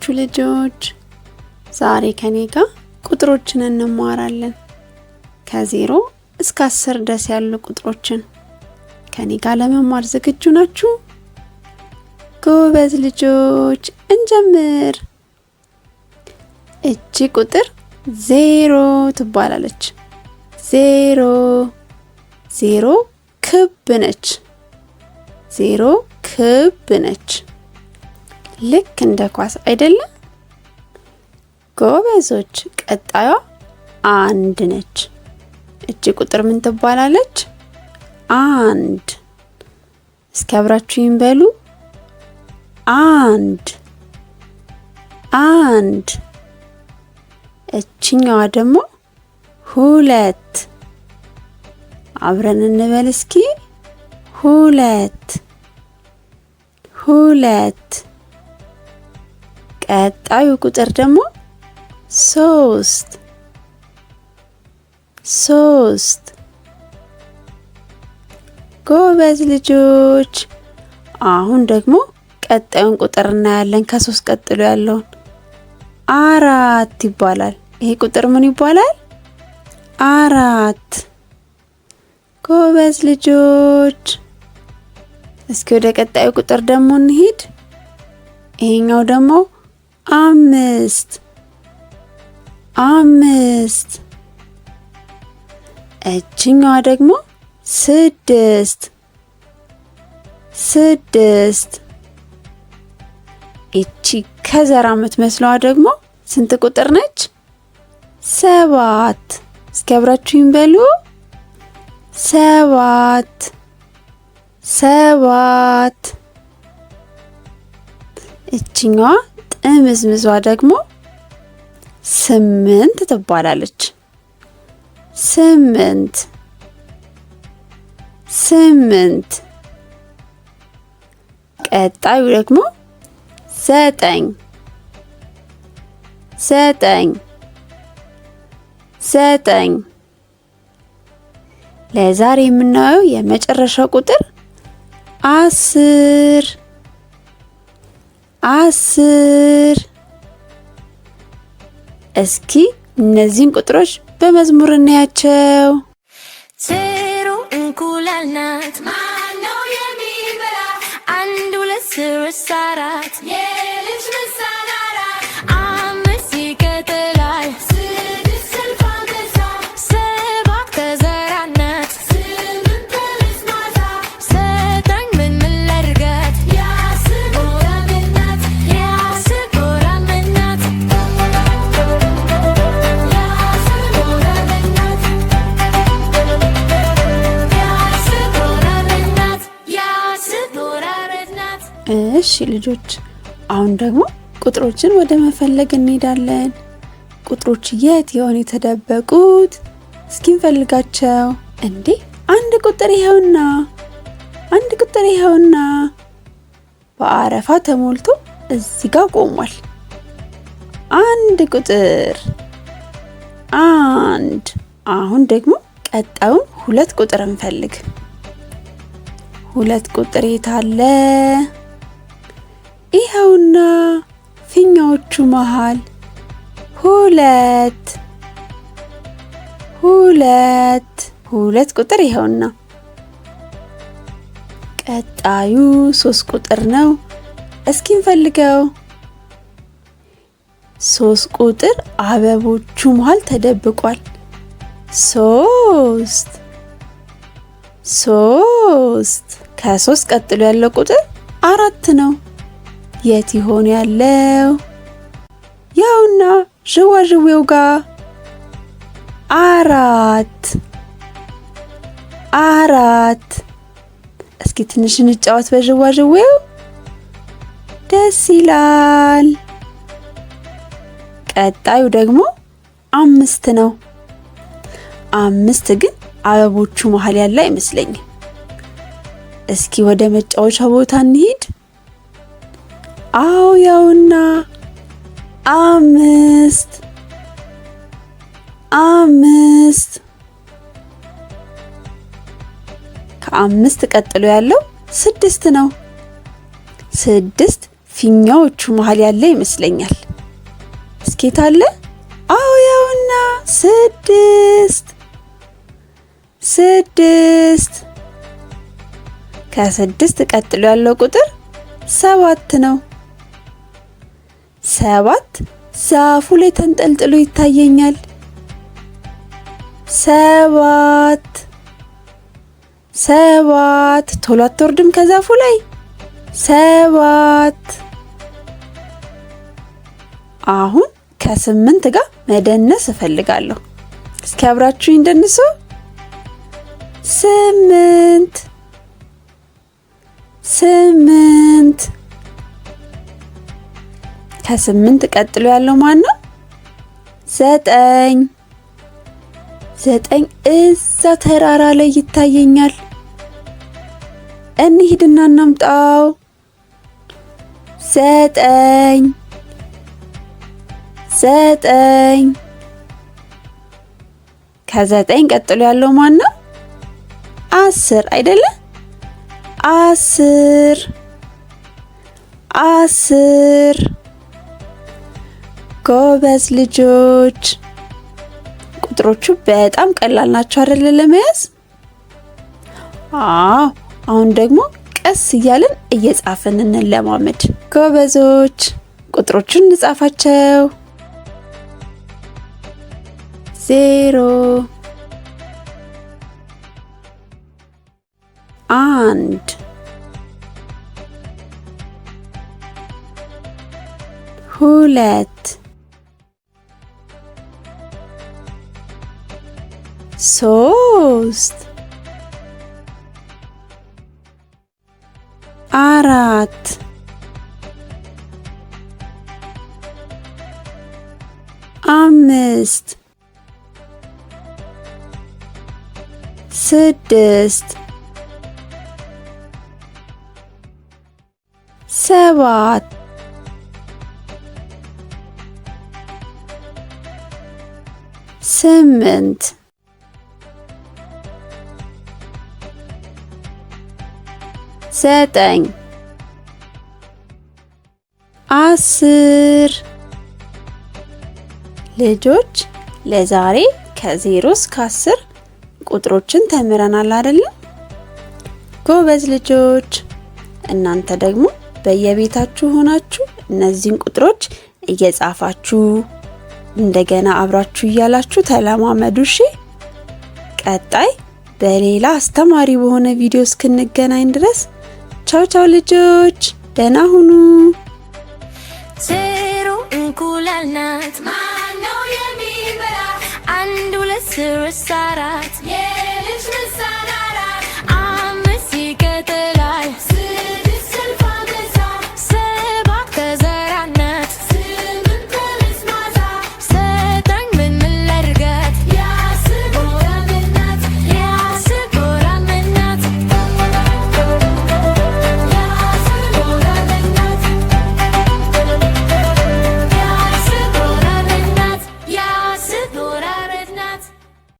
ናችሁ ልጆች? ዛሬ ከኔ ጋር ቁጥሮችን እንማራለን። ከ0 እስከ 10 ድረስ ያሉ ቁጥሮችን ከኔ ጋር ለመማር ዝግጁ ናችሁ? ጎበዝ ልጆች፣ እንጀምር። እቺ ቁጥር 0 ትባላለች። 0። 0 ክብ ነች። 0 ክብ ነች። ልክ እንደ ኳስ አይደለም? ጎበዞች። ቀጣዩዋ 1 ነች። እቺ ቁጥር ምን ትባላለች? 1። እስኪ አብራችሁኝ በሉ። 1፣ 1። እቺኛዋ ደግሞ 2። አብረን እንበል እስኪ። 2፣ 2። ቀጣዩ ቁጥር ደግሞ 3፣ 3። ጎበዝ ልጆች። አሁን ደግሞ ቀጣዩን ቁጥር እናያለን። ከ3 ቀጥሎ ያለውን 4 ይባላል። ይሄ ቁጥር ምን ይባላል? 4። ጎበዝ ልጆች። እስኪ ወደ ቀጣዩ ቁጥር ደግሞ እንሂድ። ይሄኛው ደግሞ 5፣ 5። እቺኛዋ ደግሞ 6፣ 6። እቺ ከዘራ የምትመስለዋ ደግሞ ስንት ቁጥር ነች? 7። እስኪ አብራችሁኝ በሉ። 7፣ 7። እቺኛዋ ጥምዝምዟ ደግሞ 8 ትባላለች። 8፣ 8። ቀጣዩ ደግሞ 9፣ 9፣ 9። ለዛሬ የምናየው የመጨረሻው ቁጥር 10፣ 10። እስኪ እነዚህን ቁጥሮች በመዝሙር እናያቸው። 0 እንቁላል ናት፣ ማነው የሚበላ? 1 2 3 4 የልጅ ምሳሌ 4። 5 ይቀጥላል፣ 6 እልፍ አንበሳ፣ 7 ከዘራ ናት፣ 8 ጠመዝማዛ፣ 9 ምን ምን ላድርጋት? የ10 ጎረቤት ናት፣ የ10 ጎረቤት ናት፣ የ10 ጎረቤት ናት፣ የ10 ጎረቤት ናት፣ የ10 ጎረቤት ናት። እሺ ልጆች፣ አሁን ደግሞ ቁጥሮችን ወደ መፈለግ እንሄዳለን። ቁጥሮች የት ይሆን የተደበቁት? እስኪ እንፈልጋቸው። እንዴ፣ አንድ ቁጥር ይኸውና፣ አንድ ቁጥር ይኸውና፣ በአረፋ ተሞልቶ እዚህ ጋር ቆሟል። አንድ ቁጥር 1። አሁን ደግሞ ቀጣዩን 2 ቁጥር እንፈልግ። 2 ቁጥር የት አለ? ይኸውና ፊኛዎቹ መሃል። 2፣ 2፣ 2 ቁጥር ይኸውና። ቀጣዩ 3 ቁጥር ነው። እስኪ እንፈልገው። 3 ቁጥር አበቦቹ መሃል ተደብቋል። 3፣ 3። ከ3 ቀጥሎ ያለው ቁጥር 4 ነው። የት ይሆን ያለው? ያውና ዥዋዥዌው ጋር። 4፣ 4። እስኪ ትንሽ እንጫወት በዥዋዥዌው። ደስ ይላል። ቀጣዩ ደግሞ 5 ነው። 5 ግን አበቦቹ መሃል ያለ አይመስለኝም። እስኪ ወደ መጫወቻ ቦታ እንሂድ። አዎ ያውና 5፣ 5። ከ5 ቀጥሎ ያለው 6 ነው። 6 ፊኛዎቹ መሃል ያለ ይመስለኛል። እስኪ የት አለ? አዎ ያውና 6 6። ከ6 ቀጥሎ ያለው ቁጥር 7 ነው። 7 ዛፉ ላይ ተንጠልጥሎ ይታየኛል። 7 7። ቶሎ አትወርድም ከዛፉ ላይ። 7። አሁን ከ8 ጋር መደነስ እፈልጋለሁ። እስኪ አብራችሁኝ ደንሱ። 8 8። ከ8 ቀጥሎ ያለው ማን ነው? 9 9 እዛ ተራራ ላይ ይታየኛል። እንሂድና እናምጣው። 9 9። ከ9 ቀጥሎ ያለው ማን ነው? 10 አይደለ? 10 10። ጎበዝ ልጆች፣ ቁጥሮቹ በጣም ቀላል ናቸው አይደለ ለመያዝ? አዎ። አሁን ደግሞ ቀስ እያልን እየጻፍን እንለማመድ። ጎበዞች፣ ቁጥሮቹን እንጻፋቸው። 0 1 2 3 4 5 6 7 8 9 10። ልጆች ለዛሬ ከ0 እስከ 10 ቁጥሮችን ተምረናል አይደለም? ጎበዝ ልጆች፣ እናንተ ደግሞ በየቤታችሁ ሆናችሁ እነዚህን ቁጥሮች እየጻፋችሁ እንደገና አብራችሁ እያላችሁ ተለማመዱ። እሺ፣ ቀጣይ በሌላ አስተማሪ በሆነ ቪዲዮ እስክንገናኝ ድረስ ቻው ቻው ልጆች፣ ደህና ሁኑ። 0 እንቁላል ናት። ማነው የሚበላ? 1 2 3 4 የልጅ ምሳና።